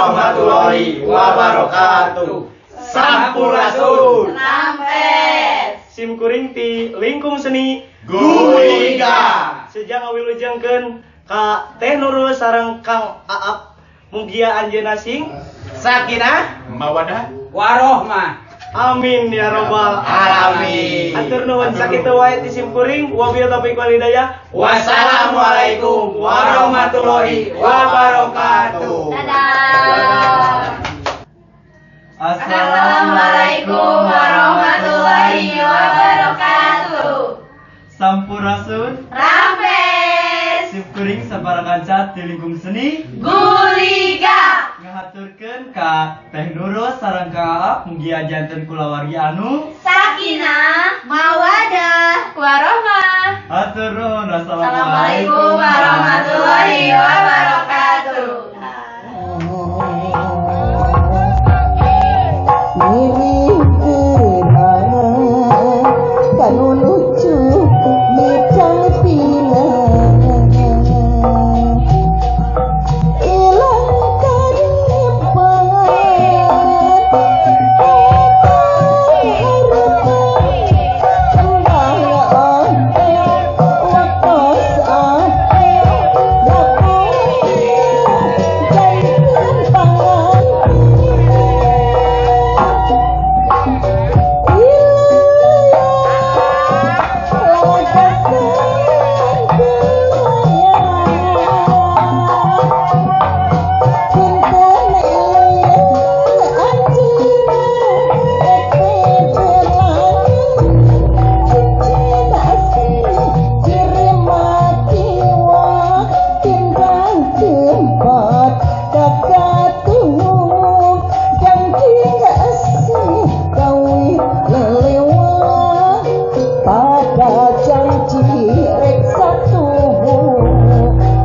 Warahmatullahi wabarakatuh. Sampurasun. Rampes. Sim kuring ti Lingkung Seni Guliga. Seja ngawilujengkeun ka Teh Nurul sareng Kang Aap, mugia anjeunna sing sakinah, mawadah, warohmah. Amin ya robbal alamin. Hatur nuhun, sakitu wae ti sim kuring, wabillahi taufiq wal hidayah. Wassalamualaikum warahmatullahi wabarakatuh. Dadah. Assalamualaikum warahmatullahi wabarakatuh. Sampurasun. Rampes. Sim kuring sabaraha kanca di Lingkung Seni Guliga ngahaturkeun ka Teh Nurul sareng Kang Aap, mugia janten kulawargi anu sakinah, mawadah, warohmah. Hatur nuhun. Assalamualaikum warahmatullahi wabarakatuh. Ngiring gerangan kanu lucu micang pinang ilang karipan kembang ontel waktos apel janten pangantin. Pada janji rek satuhu,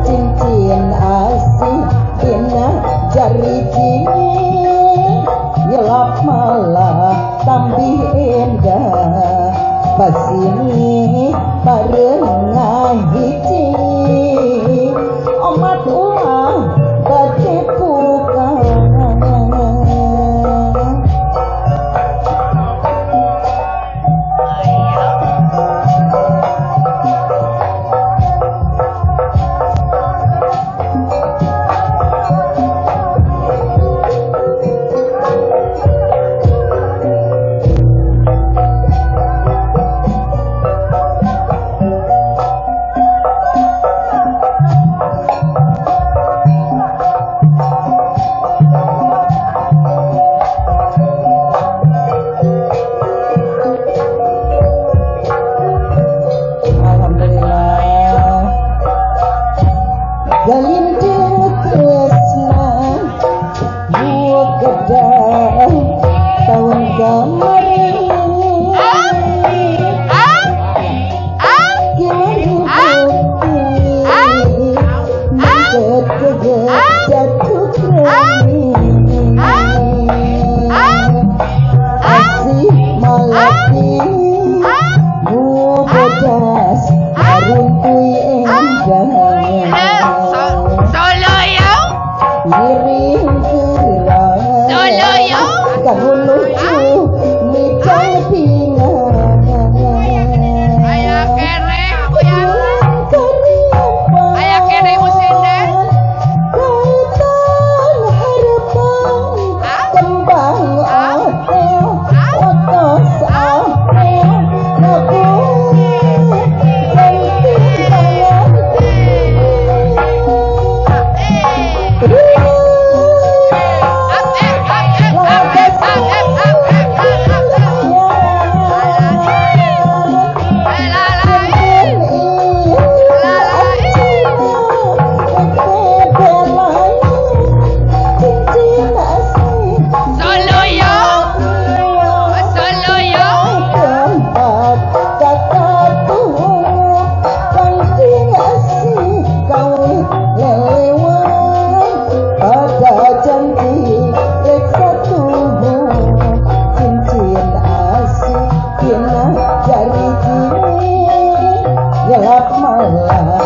cincin asih dina jariji, nyelap malah tambih endah basini bareng ngahiji omat ulah bade buka. Alhamdulillah Galinding tresna bukedah tahun kemarin kiri putih mangket jatuh kremi asih malati bukedas aruntui endah ngiring gerangan kanu lucu micang pingang Aya keneh Aya keneh musenden. Kaitan harapan kembang otel otos apel ngaku jantin pangantin. Malah.